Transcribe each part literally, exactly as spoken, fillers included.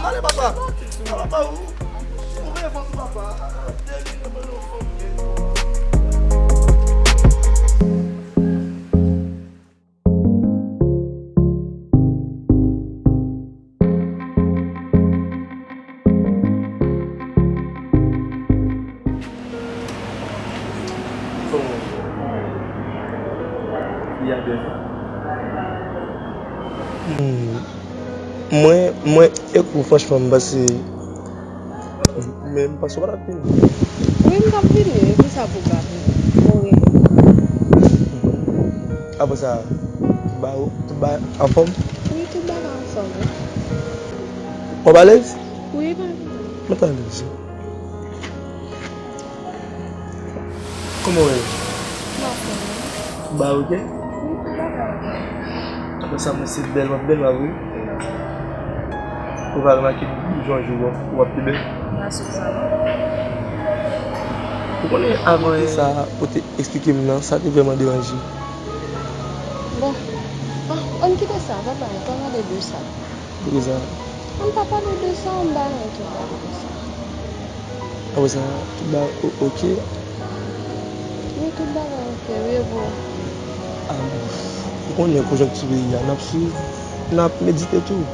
Ale, papa. Papa, ou, ou revann, papa. Depi nou pran yon fanm. Kòman w ye? Li a bèl. Hmm. Mwen, mwen, ek ou, franchman, m panse, men m panse w pa t ap vini. Wi, m t ap vini, e poukisa pou w pa vini? Mwen. Apre sa, tout bagay, tout bagay anfòm? Wi, tout bagay anfòm, wi. W ap alèz? Wi, pa gen pwoblèm. Mwen t alèz. Kòman w ye? M anfòm, wi. Tout bagay oke? Wi, tout bagay oke. Apre sa, mwen se bèl, w ap bèl, pa vre? Ou pa remake jan jou w ap, w ap pi bèl? M pa sou sa, non. Ou konnen avan sa, ou te eksplike m nan, sa te vrèman deranje. Bon, an, ann kite sa, papa, ann pa pale de sa. Poukisa? Ann pa pale de sa, ann ba yon tou pale de sa. Apre sa, tout bagay o-, oke? Wi, tout bagay oke, wi, e pou ou? Ah, ou konnen konjonkti peyi a, n ap swiv, n ap medite tou.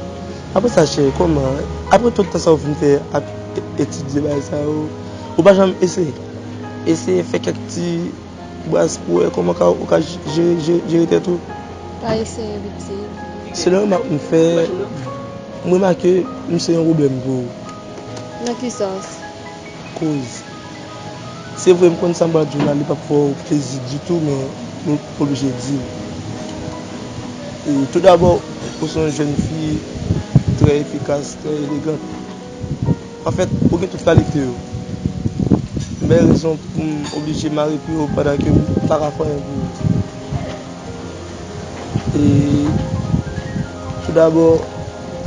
Apre sa, cheri, kòman, apre tout tan sa ou fin fè ap e-, etidye bagay sa yo, ou pa janm eseye? Eseye fè kèk ti bras pou wè kòman ka, ou ka jere, jere, jere tèt ou? Pa eseye, pitit. Se yon remak m fè, m remake m se yon pwoblèm pou ou. Nan ki sans? Koz. Se vre, m konn sa m pral di w la, li p ap fè w plezi ditou, men m oblije di l. E, toudabò, ou se yon jèn fi trè efikas, trè elegant. Anfèt, ou gen tout kalite yo. M bay rezon pou m oblije mare pye w pandan ke m pa ka fè anyen pou ou. E, toudabò,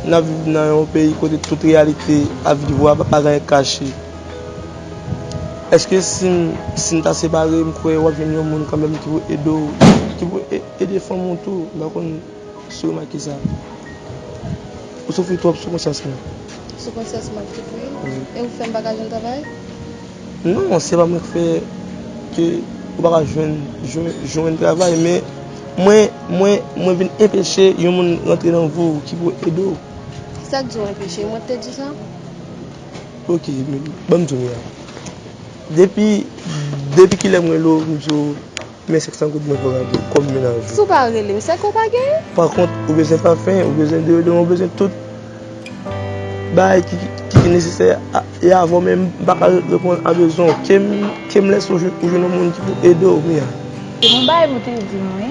n ap viv nan yon peyi kote tout reyalite ap viv, pa, pa gen anyen k kache. Èske si m, si n ta separe, m kwè w ap jwenn yon moun kanmenm ki pou ede w, ki pou e-, ede fanmi w tou? M pa konn si w remake sa. Ou soufri twòp sou konsyans mwen. Sou konsyans mwen ap soufri? Wi. E ou fè m pa ka jwenn travay? Non, se pa mwen k fè ke ou pa ka jwenn, jwenn, jwenn travay, men mwen, mwen, mwen vin enpeche yon moun rantre nan vi w ki pou ede w. Sa k di w enpeche? Mwen k te di sa? Ok, men ban m di w, Mia. Depi, depi kilè m rele w, m di w, men senk san goud mwen pou rale kòm mennaj ou. Si w pa rele m, se ke w pa genyen. Pa kont, ou bezwen pafen, ou bezwen deodorant, ou bezwen tout bagay ki, ki, ki nesesè a, e avè w menm, m pa ka reponn a bezwen w. Ke m, ke m lè sonje ou jwenn yon moun ki pou ede w, Mia. Te gon bagay pou te di m, wi.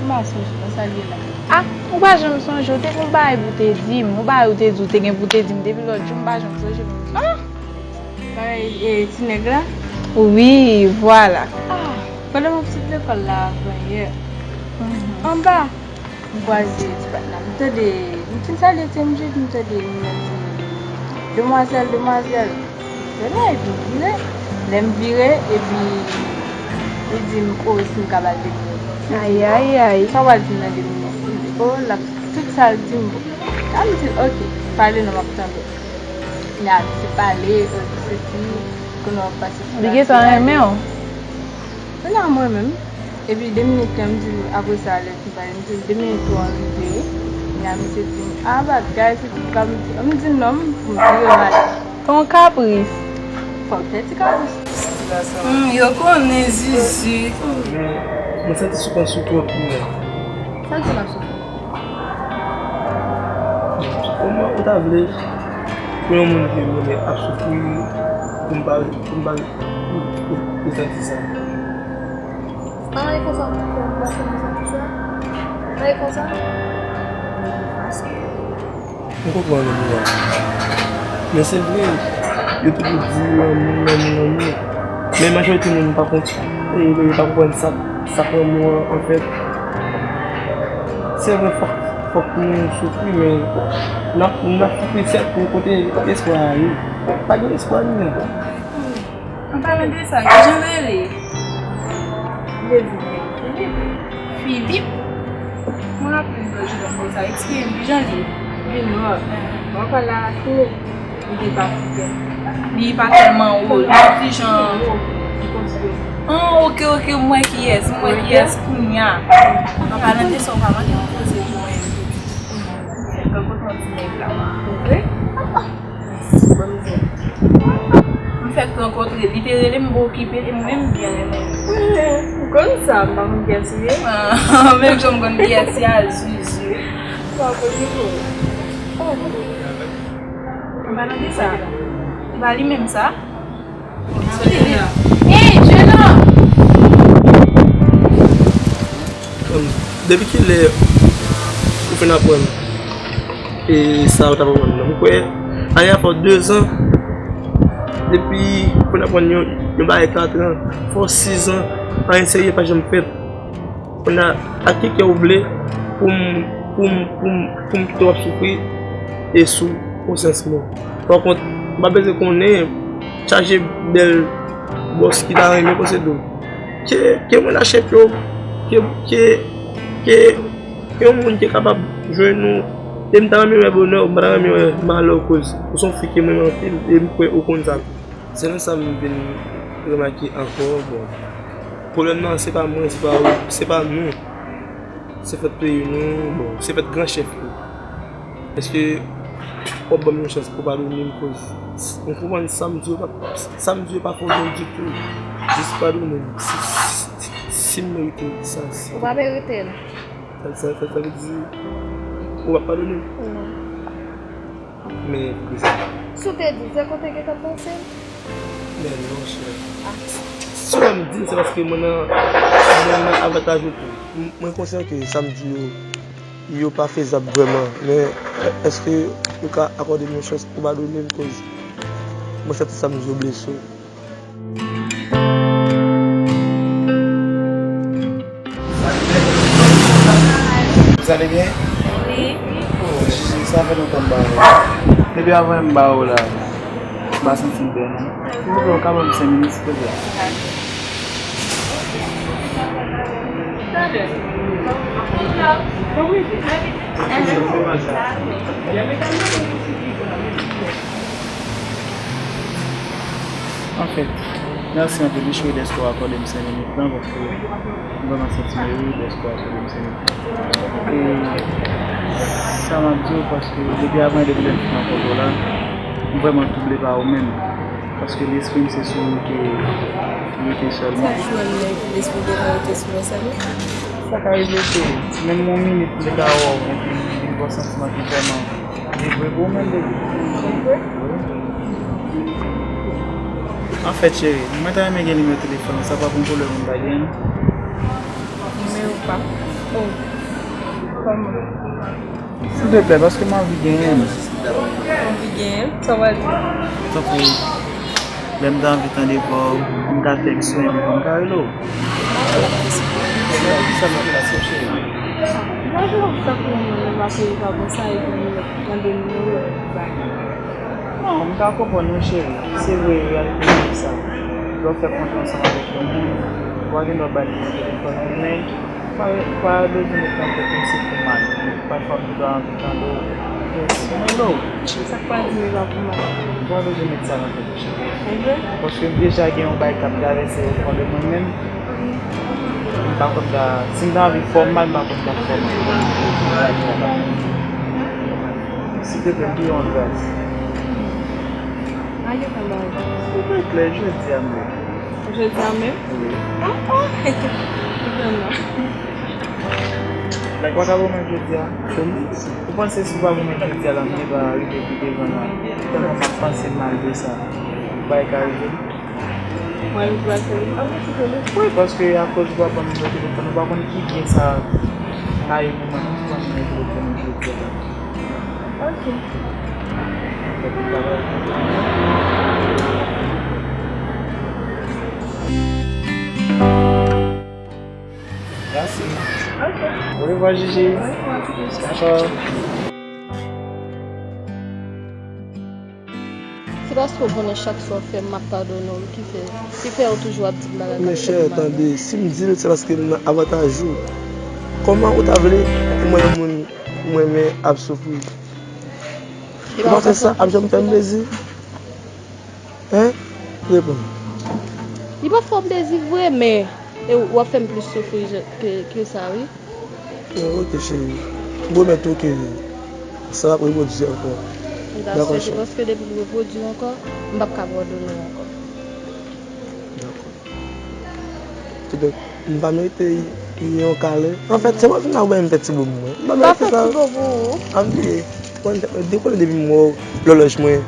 M pa sonje, nan sa l ye la. Ah, ou pa janm sonje, w te gon bagay pou te di m, yon bagay ou te di, w te gen pou te di m depi lòt jou, m pa janm sonje pou m di w. Ah! Bagay, e, ti nèg la? Wi, vwala. Ah, pandan m ap sot lekòl la avan yè, anba, m kwaze ti patnè m. M tande, m fin salye ti M J, m tande moun nan di, "Demwazèl, demwazèl." Mwen la, epi m vire. Lè m vire, epi li di m, "O, si m ka ba l de minit." Ayayay. Sa w pral di m nan de minit? M di, "O, l ap tout sa l di m." A m di, "Ok, pale non, m ap tande." Li a di pale, o, di sesi, kounye a w ap pase. Li gentan renmen w. Kounye a m renmen m. Epi de minit, lè m di l, apre sa, lè m di l de minit tou an rive, kounye a misye di m, "A, bagay, se tout sa m di." M di, "Non, m vire m ale." Ton kapris. Fò m fè ti kapris. Hmm, yo konnen Zizi. Men, mwen santi sou konn sou twòp, men. Sa k di m ap soufri? Kòman ou ta vle pou yon moun ke m renmen ap soufri, pou m pa, pou m pa resanti sa? Ann, e konsa pou fè m pase nan santi sa? Ann, e konsa? Fason. M konprann ou, Mia. Men se vre, yo toujou di lanmou, lanmou, lanmou. Men majorite moun pa konprann, yo, yo pa konprann sa, sa k lanmou an, anfèt. Se vre, fòk, fòk nou soufri, men n ap, n ap soufri sèt, men kote espwa a ye? Pa gen espwa, Mia. An palan de sa, kijan l rele? Li rele Filip. Filip? Mwen raple m lòt jou konsa, eksplike m kijan l ye. Vin wè. Mwen pale a Kile. Li pa fidèl. Li pa tèlman wo. Li ti jan. An, oke, oke, m wè kiyès, m wè kiyès kounye a. An palan de sa, ou pa mande m koze pou mwen. Fèk rankontre yon ti nèg la. Vre? Ban m di. M fèk rankontre li, te rele m pou okipe li, mwen menm m byen renmen. M konn sa, m pa konn kiyès li ye. Menm jan m konn kiyès li a, zuzu. Pa konn li vre. An palan de sa, e pa li menm sa? Hey, jennonm! Depi kilè ou fin aprann e sa ou t ap aprann nan? M kwè ane a fè w dezan depi ou fin aprann yon, yon bagay katran, fè w sizan, anyen serye pa janm fèt. Kounye a, ak ki kè ou vle pou m, pou m, pou m, pou m kite w ap soufri e sou konsyans mwen? Pakont, m pa bezwen konnen chaje bèl bòs ki ta renmen posede w. Ke, ke mwen lache pye w, ke, ke, ke, ke yon moun ki kapab jwenn ou. E m ta renmen wè bonè w, m pa ta renmen wè malè w, koz ou se yon fi ke m renmen anpil e m kwè ou konn sa tou. Se nan sa m vin remake ankò, bon, pwoblèm nan, se pa mwen, se pa ou, se pa nou. Se fèt peyi nou, bon, se fèt gran chèf yo. Èske w ap ban m yon chans pou w padone m, koz m konprann sa m di yo pa, sa m di yo pa fè w byen ditou. Jis padone m, si, si, si m merite sa, si. Ou pa merite l. Sa, sa, sa, sa vle di, ou p ap padone m? Non. Men, si w te di, se kote ke t ap panse l? Men non, chè. Si w wè m di l, se paske mwen nan, mwen nan avantaj ou tou. M, mwen konsyan ke sa m di yo, yo pa fezab vrèman. Men, èske ou ka akòde m yon chans pou padone m, koz mwen santi sa m di yo blese w? Vous allez bien? Wi. Oh, Jiji, sa fè lontan m pa wè w. Depi avan m ba ou la, m pa santi m byen, non. Silvouplè, ou ka ban m senk minit, silvouplè? Anfèt, mèsi anpil, wi, cheri, dèske w akòde m senk minit lan, paske m vrèman santi m ere dèske w akòde m senk minit lan. E sa m ap di w, paske depi avan, depi lè m fin rankontre w la, m vrèman twouble pa ou menm. Paske lespri m se sou ou ke rete sèlman. Sa jwenn nèg lespri devan rete sou mwen sèlman? Sa ka rive, cheri. Menm yon minit, m te ka wè w, epi m vin gen yon santiman ki vrèman Li vre pou ou menm, baby? Li vre? Wi. Anfèt, cheri, mwen ta renmen gen nimewo telefòn ou, sa p ap yon pwoblèm ou ta gen? Nimewo pa m? Oh, kòman? Silteplè, paske m anvi genyen l. Anvi genyen l? Sa w pral di? Tankou, lè m ta anvi tande vwa w, m ka tèks ou, epi m ka rele w. Gade w ap tankou yon moun nan pa konnen pa bon sa epi li mande nimewo l pou bagay. Non, m ka konprann wi cheri. Se vre, reyalite se sa. Lè w fè kontre ansanm avèk yon moun, ou pa gen dwa ba l nimewo telefòn ou, men pa, pa bezwen met nan tèt ou se pou mal. Pafwa m te dwa anvi tande w. Yes, m rele w. Sa k pral di m e pa pou mal? Ou pa bezwen met sa nan tèt ou, cheri. E vre? Paske m deja gen yon bagay k ap travèse o fon de mwen menm. M pa konn ta, si m ta anvi fè w mal, m pa konn ta fè w mal. Silteplè, m dwe yon gras. Lage fè m bagay. Silteplè, jodi a menm. Jodi a menm? Wi. Ah, ah. Vrèman. Ou pa ka pwomèt jodi a? Ou panse si w pa pwomèt jodi a la, m te va rive pi devan la? Tèlman m ap panse mal de sa. Bagay ka rive. Mwen menm pral fè li. Wi, paske akoz ou pa ban m nimewo telefòn, ou pa konn ki byen sa a ye pou mwen, non, pou ban m nimewo telefòn ou jodi a la. Ok. Mèsi. Ok. Orevwa, Jiji. Orevwa, ti bebe. Ciao, ciao. Se paske w konnen chak sa w fè m, m ap padone w, ki fè, ki fè w toujou ap di m bagay k ap fè m mal. Men chè, tande, si m di l, se paske m nan avantaj ou. Kòman ou ta vle pou m wè yon moun ou renmen ap soufri? Ou pa fè sa ap janm fè m plezi? Hein? Reponn. Li pa fè w plezi vre, men e w ap fè m plis soufri ke, ke sa, wi. Bon, ok, cheri. M pwomèt ou ke sa p ap repwodui ankò. Dakò, cheri. Paske depi l repwodui ankò, m p ap ka padone w ankò. Dakò. Kidonk, m pa merite yon kalen. Anfèt, se mwen fin la ou bay m fè ti bo pou mwen. M pa merite sa. Fè ti bo pou ou. An vye. Mwen, dekole depi m wè w, lòlòj mwen,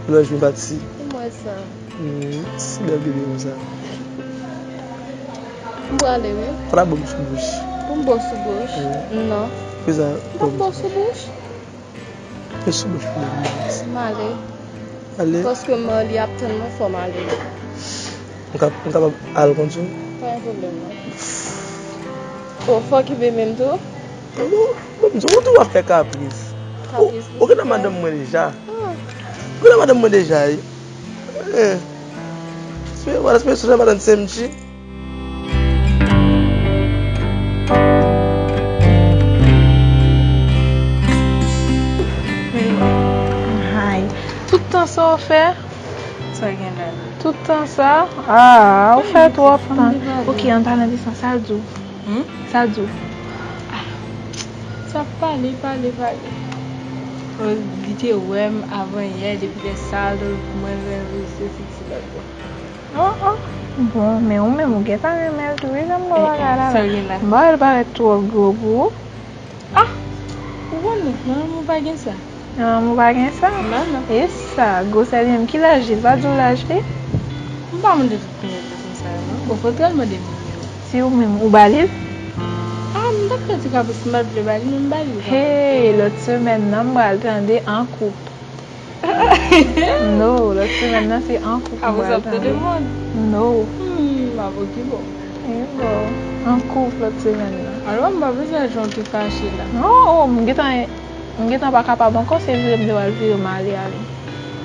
lòlòj mwen pati. Pou mwen sa. Hmm, si bèl bebe konsa. M prale, wi. Fò ta ba m sou bouch. Pou m ba w sou bouch? Wi. Non. Poukisa? M p ap ba w sou bouch. E sou bouch pou mwen. M ale. Ale. Paske Marly ap tann mwen, fò m ale. M kap-, m kapab al konsa? Pa gen pwoblèm, non. O, fò w okipe menm tou? Bon, bon, m di w tou w ap fè kapris. Kapris pou ou gentan madanm mwen deja. Ah. Ou gentan madanm mwen deja, wi. Eh. Espere, espere sou sa madanm Semchi. Hay. Tout tan sa w fè? Sa gen la? Tout tan sa? Ah, ou fè twòp tan. Ok, ann pale de sa, sa l di w? Hmm? Sa l di w? Ah, sa pale, pale, pale. Li te wè m avan yè, depi lè sa, mwen renmen sesi, sela. Oh, oh. Bon, men ou menm ou gentan renmen l tou wi, jan m wè bagay la la. M pa wè l parèt twò gwo pou ou. Ah! Ou konn non, nan lanmou pa gen sa. Nan lanmou pa gen sa? Non, non. E sa, gwosè li menm, ki laj li? Li pa di w laj li? M pa mande tout kounye sa konsa yo, non. Bon, fò l mande m nimewo. Si ou menm, ou ba li l? Ah, m t ap fè ti kapris, m pa t vle ba li, men m ba li l kanmenm. Hey, lòt semèn nan, m pral tande an koup. No, lòt semèn nan se an koup. Apre sa, m pral tande. No. Hmm, m ap okipe w. E bon, an koup lòt semèn nan. Alò, m pa bezwen jan w te fache la. Non, oh, m gentan, m gentan pa kapab ankò, se vire m te pral vire m ale, ale.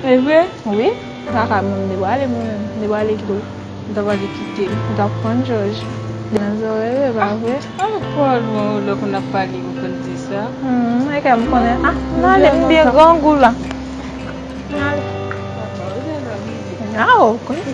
E vre? Wi, m pa ka menm, m te pral ale mwen menm, m te pral ale kite w. M ta pral kite. M t ap pran jòj. Nan zòrèy, e pa vre? Ah, pawòl mwen, ou lè konn ap pale, ou konn di sa. Hmm, e kè m konnen. Ah, m ale, m byen grangou la. M ale. Ah, ou konnen.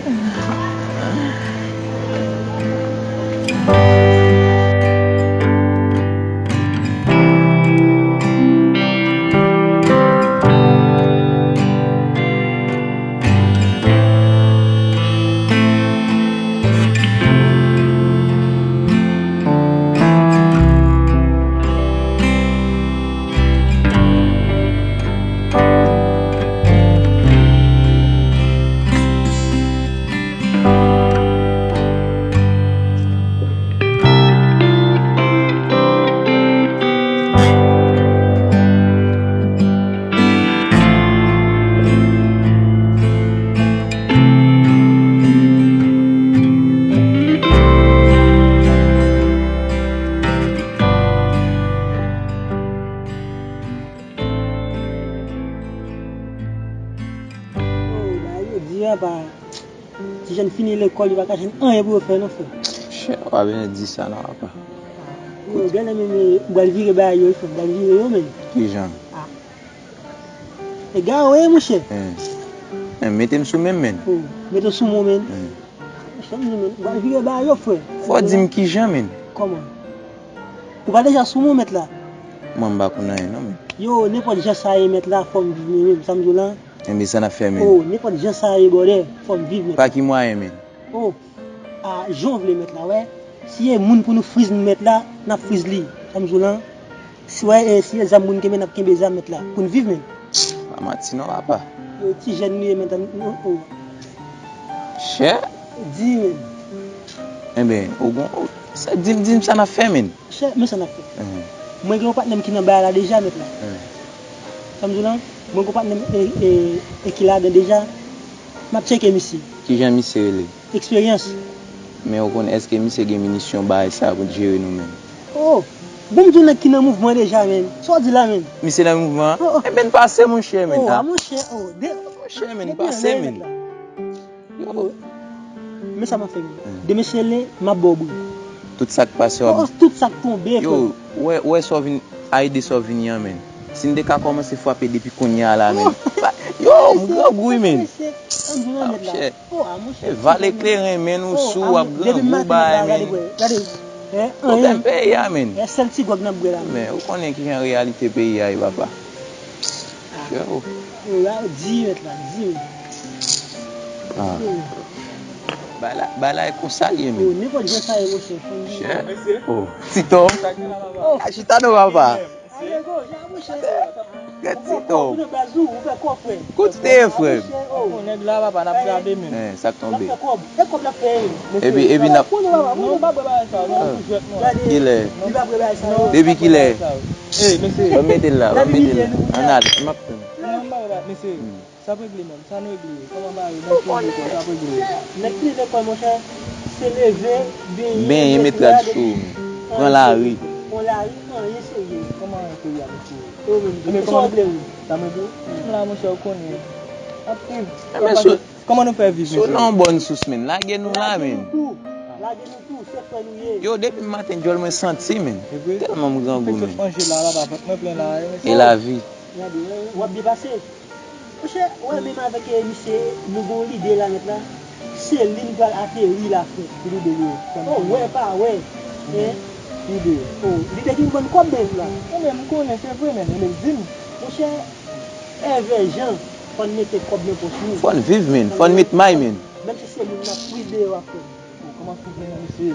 Oh, bagay yo di apa. Ti jèn fini lekòl, yo pa ka jwenn anyen pou yo fè non, frè. Chè, w pa bezwen di sa non, apa. Yo, genlè menm, eh, ou pral vire bagay yo, frè, ou pral vire yo menm. Kijan? Ah. E gawo, wi, monchè. Eh. Eh, mete m sou men, menn. Oh, mete w sou men, menn. Eh. Monchè, m di, menn, ou pral vire bagay yo, frè. Fò w di m kijan, menn. Kòman? Ou pa deja sou men, mèt la? Mwen, m pa konn anyen, non, menn. Yo, nenpòt jan sa ye, mèt la, fò m viv, menn, menn, sa m di w la. Enben, sa n ap fè, menn? Oh, nenpòt jan sa ye, brother, fò m viv, mèt. Pa ki mwayen, menn? Oh, a, jan w vle, mèt la, wè. Si e moun pou nou friz nou, mèt la, n ap friz li. Sa m di w la. Si, wè, e, si e zam moun kenbe, n ap kenbe zam, mèt la. Pou n viv, menn. Pa manti non, papa. Yo, ti jèn nou ye, mèt la, nou, oh. Chè. Di, menn. Enben, ou gon, ou, sa, di m, di m sa n ap fè, menn. Chè, men sa n ap fè. Mhm. Mwen gen yon patnè m ki nan bagay la deja, mèt la. Mhm. Sa m di w la, mwen gen yon patnè m, e, e, e ki ladan deja. M ap tcheke misye. Kijan misye rele? Eksperyans. Men ou konn, èske misye gen minisyon bagay sa pou l jere nou menm? Oh, bon, m di w nèg ki nan mouvman deja, menn. Sa w di la, menn? Misye nan mouvman? Oh, oh. Enben, pase, monchè, menn. Oh, ah, monchè, oh, de, monchè, menn, pase, menn. Yo, men sa m ap fè, menn. Hmm. Demen se le, m ap ba w bri. Tout sa k pase, w ap... Oh, tout sa k tonbe, frè. Yo, wè, wè sa w vin, a ide sa w vini an, menn. Si n te ka kòmanse frape depi kounye a la, men. Yo, m grangou, wi, men. Ah, monchè. E vale kleren, men, ou sou, w ap grangou, bay, men. Pwoblèm peyi a, men. Men, ou konnen ki jan reyalite peyi a ye, papa. Yo. Di mèt la, di mèt. Ah. Bay la, bay la e konsa l ye, men. Nenpòt jan sa ye, monchè. Chè. Oh, Ti Tòm. Ah, chita non, papa. Gad Ti Tòm. Kote w ye, frè m? Nèg la, papa, n ap gade, men. Eh, sa k tonbe? Epi, epi n ap. Non, pa bwè bagay sa yo, non, pou jwèt, non. Kilè? Depi kilè? Ban m mete l la, ban m mete l la. Ann ale, m ap tann. Non, pa bwè bagay, mesye. Sa p regle menm, sa n regle? Kòman bagay, nèg ki lekòl, sa p regle? Nèg ki lekòl, monchè, se leve, benyen, benyen, met rad sou ou, pran lari. Pran lari, anyen serye. Kòman anyen serye a, mesye? Ou menm, kisa w vle, wi? Sa mwen di w? M la, monchè, ou konnen. Ap viv. Kòman nou fè viv, mesye? Sou nan yon bòn sous, men. Lage nou la, men. Lage nou tou, lage nou tou, se frè nou ye. Yo, depi maten, djòl mwen santi, men. Tèlman m grangou, men. Fèk sot manje la, la, ba vant mwen plen la, mesye. E lavi. Gade, w ap byen pase. Monchè, wè, menm avèk, eh, misye, nou gon lide la nèt la. Se li n pral ateri la, frè, pou nou de nou. Oh, wè, pa wè. Hein? Lide. Oh, lide ki pou ban n kòb, men, la. Ou menm, m konnen, se vre, men, e lè di m. Monchè, Èvè Jan, fò n mete kòb nan pòch nou. Fò n viv, men. Fò n met may, men. Menm si se moun n ap prive yo ap fè. Kòman sou vle nan mesye?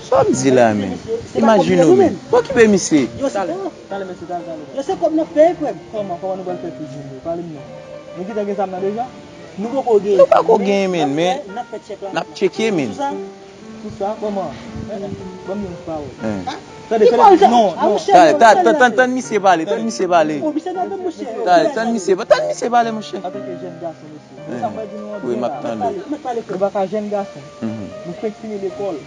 Sa w ap di la, men? Imajine w, men. Pa okipe misye. Talè, talè, mesye, talè, talè. Yo se kòb n ap peye, frè m. Kòman, kòman nou pral fè toujou, men? Pale m non. Nou gentan gen zam nan deja? Nou poko gen. Nou pako gen, men, men n ap tcheke, men. Sou sa, kòman? Eh, eh, ban m yon pawòl. Tande, tande, non, non. Talè, ta-, ta-, tann, tann misye pale, tann misye pale. Talè, tann misye, tann misye pale, monchè. Antanke jèn gason, mesye. Wi, m ap tande. Nou pa ka jèn gason. Nou fenk fini lekòl.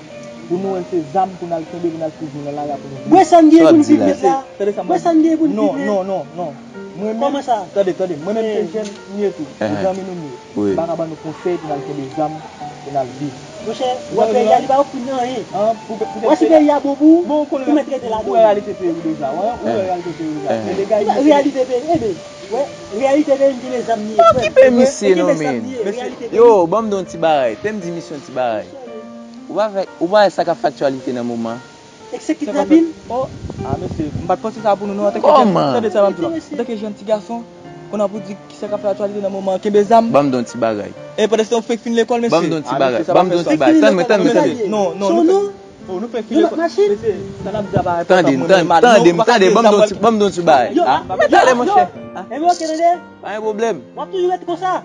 Pou nou wè se zam pou n al kenbe, pou n al toujou nan lari a pou nou viv. Bwè sa n gen pou n viv la. Tande sa m di. Bwè sa n gen pou n viv. Non, non, non, non. Mwen menm, tande, tande. Mwen menm se jèn m ye tou. Se zanmi nou m ye. M pa ka ban nou konsèy pou n al kenbe zam, pou n al viv. Monchè, wè peyi a li pa ofri n anyen. Wè si peyi a bon pou ou, ou mèt rete ladan. Ou wè reyalite peyi w deja. Ou wè reyalite peyi w deja. Men dega reyalite peyi, enben, wè, reyalite peyi m genbe zam li ye. Okipe misye non, men. Yo, ban m di yon ti bagay. Te m di misye yon ti bagay. Ou pa wè, ou pa wè sa k ap fè aktyalite nan moman? Eksè kidnapin? Oh, ah, mesye, m pa t panse sa pou nou, non, antanke jèn, tande sa m ap di w la. Antanke jèn ti gason, kounye a pou di ki sa k ap fè aktyalite nan moman an, kenbe zam. Ban m di yon ti bagay. E pandan se tan w fenk fin lekòl, mesye. Ban m di yon ti bagay. Ban m di yon ti bagay. Tann mwen, tann mwen, tann mwen. Non, non, nou fenk, oh, nou fenk fin lekòl. Mesye, sa n ap di a pa enpòtan pou mwen, men mal, non, ou pa ka kenbe zam. Tande m, tande m, ban m di yon ti, ban m di yon ti bagay. Ah, men talè, monchè. Pa gen pwoblèm. W ap toujou ret konsa.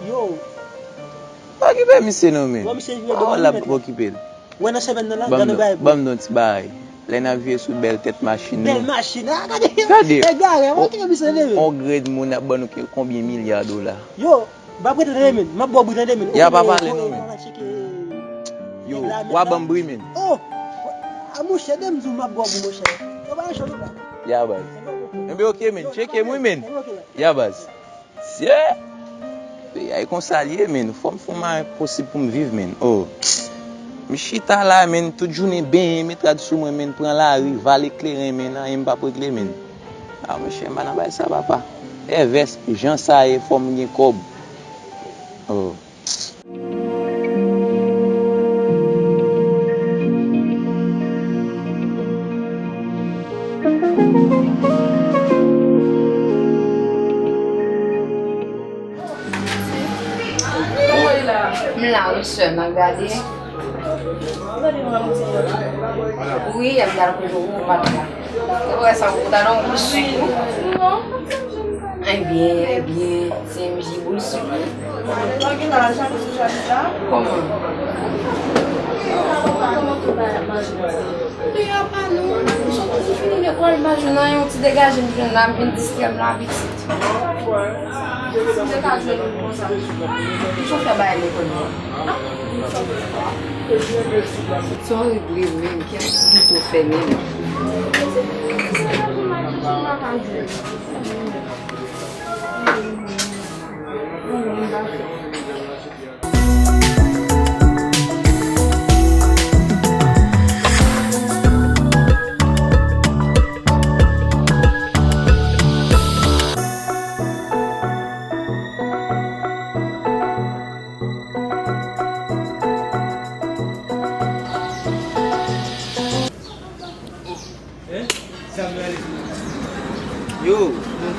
Yo. Pa okipe misye non, men. Pawòl la, m p ap okipe l. Wè nan semèn nan la, gade yon bagay. Ban m di yon ti bagay. Lè n ap viv sou bèl tèt machin nou. Bèl machin, ah, gade. Gade. Egare, wè ki misye leve. On grenn moun ap ban nou ke konbyen milya dola. Yo, m ap rete tande, men. M ap ba w bri tande, men. Ya pa pale non, men. Yo, w a ban m bri, men. Oh. Ah, monchè, de m di w m ap ba w bri, monchè. Yo, pa cho non. Ya baz. Enben oke, men. Tcheke m wi, men. Ya baz. Sye! Peyi a e konsa l ye, men. Fò m fè yon mwayen posib pou m viv, men. Oh. M chita la, men, tout jounen benyen, met rad sou mwen, men, pran lari, vale kleren, men, anyen m p ap regle, men. Ah, monchè, m pa nan bagay sa, papa. Èvè, jan sa ye, fò m gen kòb. Oh. M la wi sè, m ap gade. Wi, m t al kote ou, ou pa t la. Ou wè sa, ou ta nan yon boul sik ou. Ebyen, ebyen, T M J boul sik ou. Kòman? Kòman tou pa majò? Peyi a pa nou, sot nou fini lekòl, majò nan yon ti degaje m jwenn la, m vin distrè m la, pitit. Si m te ka jwenn moun konsa, jan w fè bay lekòl yo? Sa w regle menm, kiyès ki pito fè menm?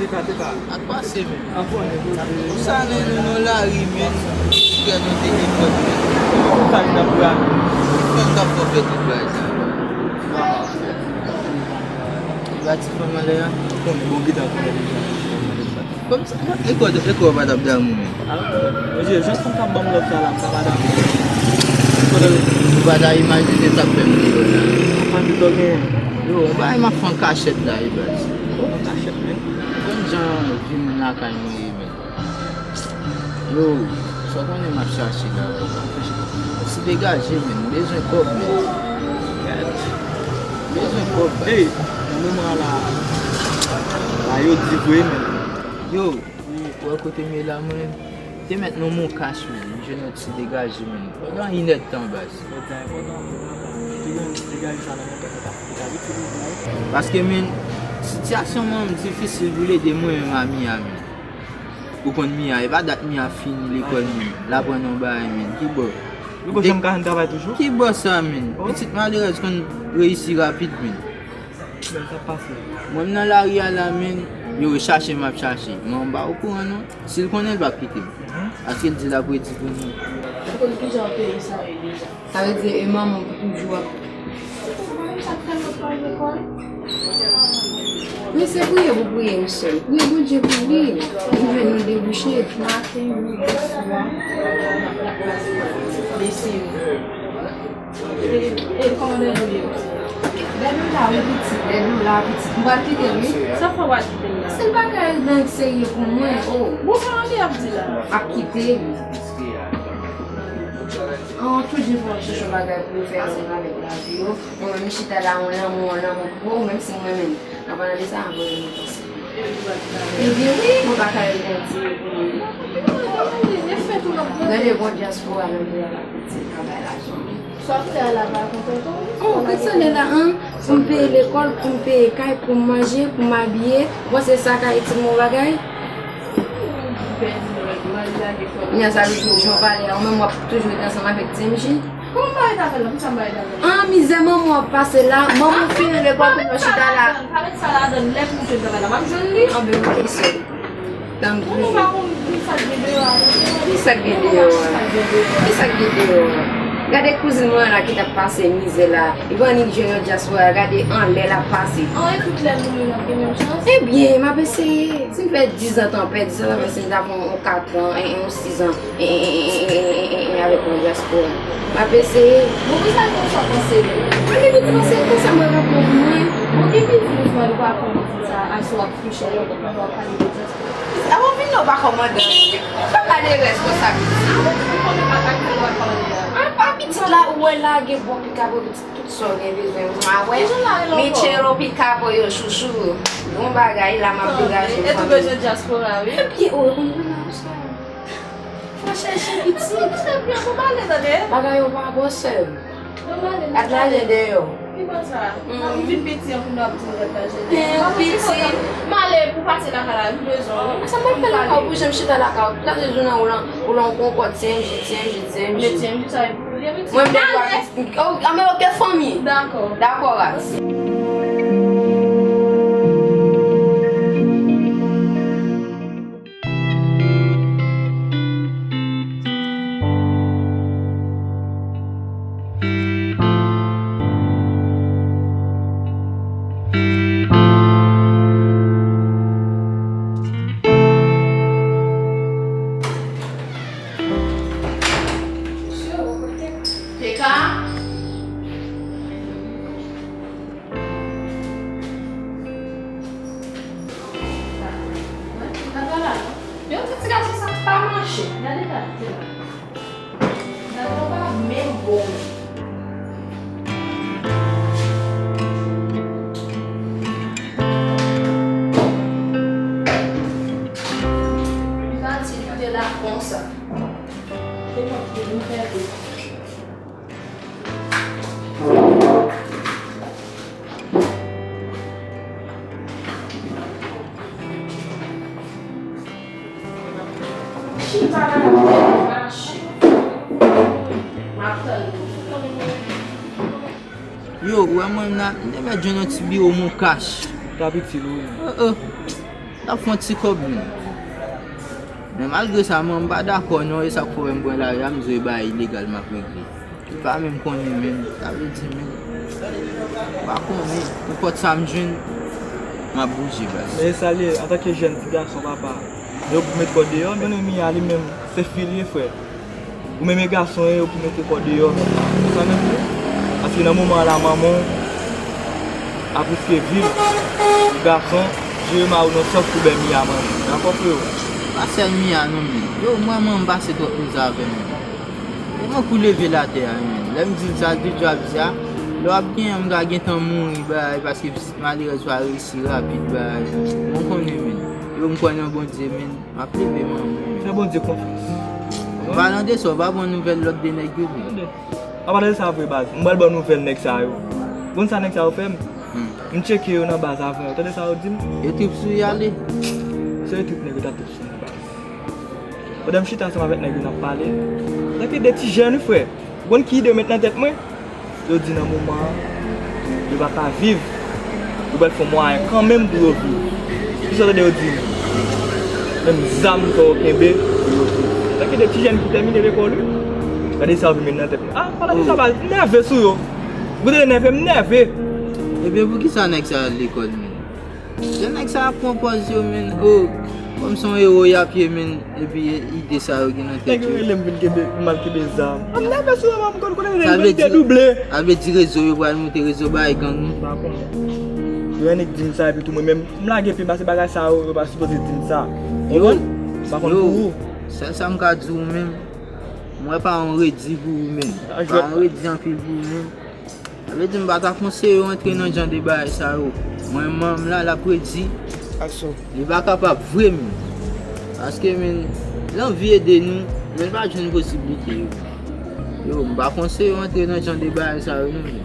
Teka, teka. Ak pase, men. Anfòm, men. Ou sa nan, nan, nan lari, men. Frè nou te gen fòt, men. Ou sa ki t ap fè a? Ki fè n t ap fè tout bagay sa? Li pa ti fanm anlè a. Ou konnen, bon, gita konnen deja. Kòmsa, e kò, e kò pa t ap damou, men. Mesye, jan fanm k ap ban m lòt sa la, m ka pa damou. Ou pa ta imajine sa k fè m deyò la. Anfèt, ou gen. Yo, yon bagay m ap fè an kachèt la, wi, baz. An kachèt, men. Konn jan vi moun lakay nou ye, men. Yo, sa w konnen m ap chache la, bro. Ti degaje, men. M bezwen kòb, men. M bezwen kòb, baz. Ey, nan moman la, la yo di vre, men. Yo, ou wè kote m ye la, mwen te mèt nan Moncash, men. M jwenn yon ti degaje, men. Pandan inèdtan, baz. Paske, men, sitiyasyon mwen difisil pou l ede mwen menm a Mia, men. Ou konn Mia, e pa dat Mia fini lekòl, men. L aprann yon bagay, men. Ki bò? Louko janm ka jwenn travay toujou? Ki bò sa, men? Oh. Pitit malerèz konn reyisi rapid, men. Men sa pase. Mwen, m nan lari a la, men. Yo, chache m ap chache. Manman m pa okouran, non. Si l konnen, l p ap kite m. Mhm. Paske l di l ap redi pou mwen. Ou konn kijan peyi sa ye deja? Sa vle di, e manman w ki toujou ap. Ou pa wè sa k fè l pa al lekòl? Men se priye pou priye, wi, sè m. Priye Bondye pou li. Pou jwenn yon debouche. Maten, midi, swa. Mesye. E, e kòman nou ye? Dèdou la, wi, pitit. Dèdou la, pitit. M pral kite l, wi. Sa fè w pral kite l la? Se bagay nan serye pou mwen, o. Bon, sa anvi ap di la? M ap kite l. An, tout jan fò w chèche yon bagay pou yo fè ansanm avèk lavi yo. Mwen menm, m chita la, yon lanmou, yon lanmou pou ou, menm si m renmen l. An palan de sa, anvan yo panse. Ebyen wi, mwen pa ka rete anti yo pou mwen. Gade bon dyaspora nan peyi a la, pitit, nan bay lajan. Sa w ap fè a la pa kontan tou? Oh, kèk sène la, an? Pou m peye lekòl, pou m peye kay, pou m manje, pou m abiye. Ou panse sa ka itil mwen yon bagay? Kounya sa vle di jan w pale a, ou menm w ap toujou rete ansanm avèk Ti M J? Kòman m pa rete avè l la? Poukisa m pa rete avè l? An, mizè manman w ap pase la, manman w fini lekòl pou nou chita la. Pa met sa ladann, lè pou m jwenn travay la, m ap jwenn li. Anben, oke, sè. Tanpri. Ou pa konn ki sa k gen deyò a, non? Ki sa k gen deyò a? Ki sa k gen deyò a? Gade kouzin mwen an la ki t ap pase mizè la. Li pa annik jwenn yon dyaspora, gade anlè l ap pase. An, e tout lè nou menm n ap gen menm chans? Ebyen, m ap eseye. Si m fè diz an tanpèt, diz an tanpèt, si m ta fè yon katran, yon, yon sizan, e, e, avèk yon dyaspora, m ap eseye. Bon, pou sa, nou sa panse li? Mwen, depi ti panse konsa, mwen rap pou mwen. Bon, ki biznis mwen nou pa fè yon ti sa, aswè w ap kouche, nou pa pale de dyaspora? Avan vin nan w pa kòmandan. Ou pa malerèz konsa, pitit. Avan vin konnen pa ka kite w pa kòmandan. An pa pitit la, ou wè la, gen bon pika pou pitit, tout sa w gen bezwen. Mwen wè, Michelo pika pou yo, chouchou. Bon bagay, la m ap degaje fanmi. E tou bezwen dyaspora, wi. Epi, ou konn konn sa. Fò chèche pitit. Bagay yo pa bon, sè m. Gad lajan deyò. Ki bon sa? M vin piti an pou nou ap di m gad lajan deyò. M ale pou pase lakay la, m bezwen w. Sa m ap fè lakay ou pou jan m chita lakay ou? Tout lajounen ou lan, ou lan yon konkòt, Ti M J, Ti M J, Ti M J. Men Ti M J sa e pou li, men Ti M J. Mwen m te dwa pitit. Oh, a, men oke, fanmi. Dakò. Dakò, ras. Teka. Gade la. Yon ti, ti gason sa pa mache. Gade gade. Gade w pa menm bon. Li pati, li te la konsa. Te mwen ki te vin fè tou. Chita la, mache. M ap tann ou. Yo, ou wè mwen la, m te mèt jwenn yon ti biwo Moncash. T ap itil ou wi. Oh, oh. T ap fè yon ti kòb, men. Men malgre sa, mwen, m pa dakò non, e sa k fè w wè m pran lari a, m di w e bagay ilegal m ap regle. Li pa menm konnen, men, sa vle di, men, m pa konnen, nenpòt sa m jwenn, m ap bouje, baz. Men e sa l ye, antanke jèn ti gason, papa, yo pou met kò deyò, men Mia li menm, se fi l ye, frè. Ou menm e gason ye, ou pou mete kò deyò, men sa menm tou. Paske nan moman an la, manman w ap riske vi l pou gason jere mari w nan sans pou bay Mia manje. Dakò, frewo? Pa sèl Mia non, men. Yo, mwen, mwen, m pase twòp mizè avè l, men. E mwen pou leve l atè a, men. Lè m di l sa, l toujou ap di a, lè w ap genyen, m ka gentan mouri, bay, paske malerèz pa reyisi rapid, bay. Mwen konnen, men. Yo, m kwè nan Bondye, men. M ap leve manman. Fè Bondye konfyans. An palan de sa, w pa ban nouvèl lòt de nèg yo vre? An palan de sa vre, baz, m pral ban nouvèl nèg sa yo. Konn sa nèg sa yo fè m? Hmm. M tcheke yo nan baz avan yo. Tande sa yo di m? Yo trip sou Yale. Se yo trip nèg yo t ap trip sou mwen, baz. Pandan m chita ansanm avèk nèg yo n ap pale, tanke de ti jèn, wi, frè. Ou konn ki ide yo met nan tèt mwen? Yo di nan moman an, yo pa ka viv. Yo pral fè yon mwayen kanmenm pou yo viv. Kisa w tande yo di? Menm zam fò yo kenbe pou yo viv. Tanke de ti jèn ki tèmine lekòl, wi. Gade sa yo vin met nan tèt mwen. Ah, pale de sa, baz, m nève sou yo. Goude nève, m nève. Ebyen, poukisa nèg sa al lekòl, menm? Jan nèg sa ap pran pòz yo, menn. Oh, kòm se yon ewo y ap ye, menn. Epi ide sa yo gen nan tèt yo. Nèg yo rele m vin kenbe, m al kenbe zam. M nève sou yo, m konn konnen nèg yo vin dedouble. Sa vle di rezo yo pral moute, rezo bay gang nou. M pa konnen. Yo annik di m sa, epi tou mwen menm, m lage pye m pase bagay sa yo, yo pa sipoze di m sa. Yo, m pa konn pou ou. Sèl sa m ka di w menm, m wè pa yon redi pou ou menm. Pa yon redi anpil pou ou menm. Sa vle di m pa ta konseye w antre nan jan de bagay sa yo. Mwen, manman m la, l ap redi. Li pa kapab vre, menm. Paske, menm, l anvi ede nou, men l pa jwenn posiblite yo. Yo, m pa konseye w antre nan jan de bagay sa yo, non, menm.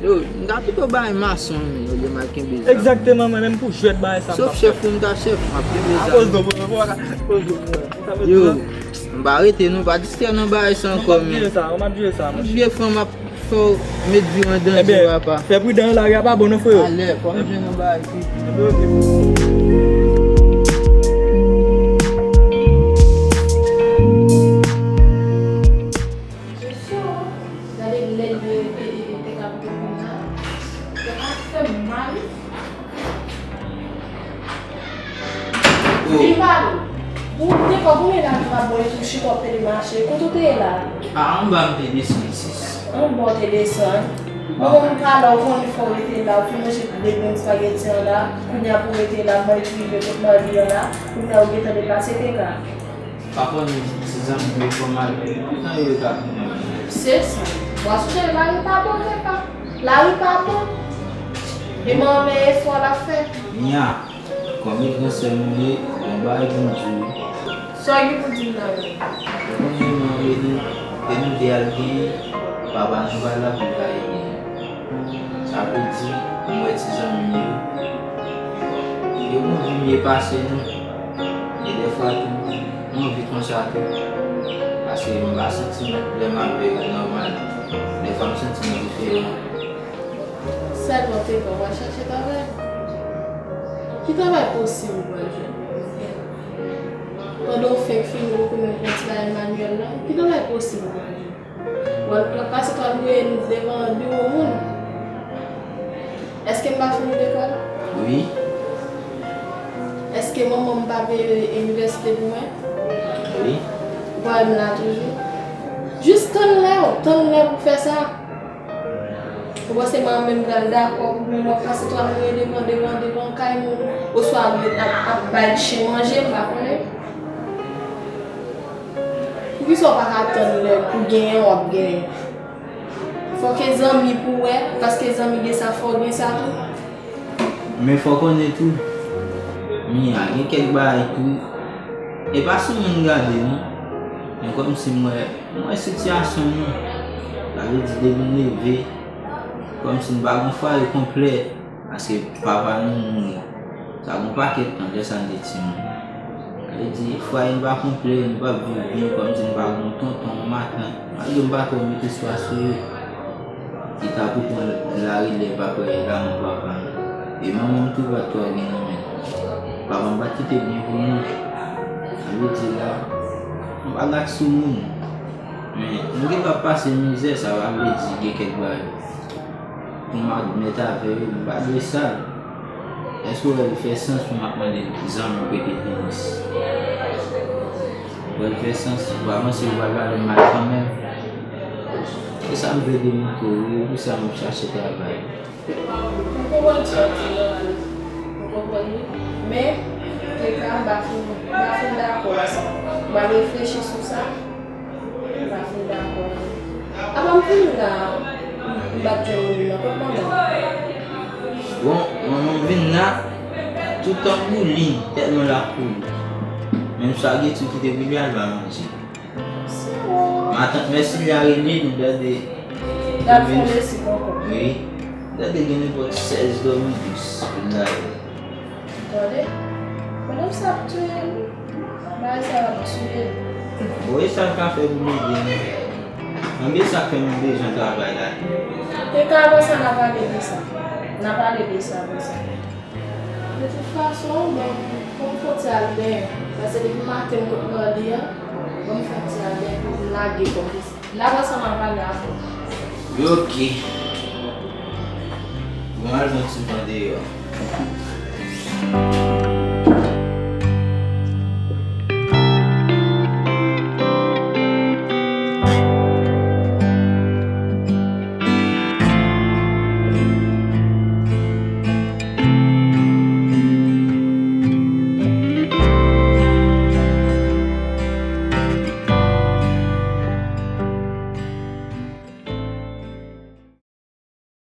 Yo, m ta pito bay mason, menm, olye m al kenbe zam. Egzakteman, mwen menm pou jwèt bagay sa m t ap fè. Sof chèf pou m ta chèf, m ap kenbe zam. Akoz nou, pou nou, pou nou, pou nou, pou nou. Yo, m pa rete, non, pa distrè nan bagay sa ankò, menm. Ou m ap jere sa, ou m ap jere sa, monchè. Vye fanm ap fè w met vi w an danje, papa. Ebyen, fè pridan, lari a pa bon non, freyo. Alè, fò m jwenn yon bagay pi. Ebyen, oke. Gade lè l te, te, te, te ka pete kounye a. Sa ap fè m mal. Vin pale. Ou te fè konbyen lane w ap bwè epi w chita w ap pede mache? Kote w te ye la? A, anba m te desann, sis. Anba w te desann? Bon, m pale w konnen fò w rete la, ou fin manje de grenn espageti an la, kounye a pou w rete la, mwen rive kot mari an la, kounye a ou gentan deplase te ka. Pa konnen ti zanmi m yo fò m al, toutan yo ka tounen. Se sa. W a sonje lari pa bon, se pa. Lari pa bon. E manman efò l ap fè. Nya. Kòm e gran sè m ou ye, gen yon bagay pou m di w wi. Sa w gen pou di m la menm? Ou konnen manman e nou, e nou de al genyen, papa nou pa la pou l ka ede nou. Sa vle di, m wè ti zanmi m yo, yo konn vi mye pase nou. E dèfwa tou, m anvi konsa tou. Paske m pa santi m lè m avè yo nòmal. Dèfwa m santi m diferan. Sèlman te ka w al chache travay. Ki travay posib ou pral jwenn? Pandan w fenk fini rekonèt yon ti bagay manyèl la, ki travay posib ou pral jwenn? W ap pase twa mouye devan biwo moun. Èske m pa fini lekòl? Wi. Èske manman m pa peye inivèsite pou mwen? Wi. Ou pa wè m la toujou? Jis tann lè w, tann lè pou fè sa. Ou panse manman m pral dakò pou mwen w ap pase twa mouye devan, devan, devan kay moun, oswa ap, ap, ap bay chen manje, m pa konnen. Poukisa w pa ka tann lè pou genyen w ap genyen? Fòk e zanmi pou w wè, paske zanmi gen sa, fò w gen sa tou. Men fò w konnen tou, Mia, gen kèk bagay tou, e pa sou moun gade non, men kòmsi m wè, m wè sitiyasyon nou. Sa vle di depi m leve, kòmsi m pa gen fwaye konplè. Paske papa nou mouri. Sa gen yon pakèt tan, lè sa n te timoun. Sa vle di, fwaye n pa konplè, n p ap viv byen, kòmsi n pa gen yon tonton, yon matant. Malgre m pa twò met espwa sou yo, ki ta pou pran larelèv aprè laman papa nou. E manman m tou pa t twò gen nan men l. Papa m pa t kite byen pou nou. Sa vle di la, m pa gad sou moun. Men, nou gentan pase mizè, sa pa vle di gen kèk bagay pou m admèt avè yo, m pa dwe sa. Èske w wè l fè sans pou m ap mande zanmi w prete tenis? W wè l fè sans pou avanse, ou pral pale m mal kanmenm? Se sa m vle demontre w, e pou sa m ap chache travay. M konprann sa w di, Ronald. M konprann wi. Men, te ka, m pa fin, m pa fin dakò a sa. M pral reflechi sou sa. M pa fin dakò. Apa m vin la, m, m pa t jwenn moun nan, kot manman m? Bon, manman m vin la, tout tan boulin, tèlman l ap boulin. Menm spageti ki te pou li al ba manje. Matant Mèsilya rele nou, tande. L ap fè yon lesi ankò. Wi. Tande gen nenpòt sèz dòmi dous pou n lage. Tande. Madanm sa ap touye m. Bagay sa ap touye m. Bon, e sa l ka fè pou l ede nou? Anben, sa k fè nou bezwen travay la. E ka avan sa, n a pale de sa. N a pale de sa konsa. De tout fason, bon, fò m fè yon ti al benyen. Paske depi maten m kot grandi an, bon, m fè yon ti al benyen pou m lage kò m. N ap ansanm ap pale apre. Wi, oke. Bon, al pran ti van deyò.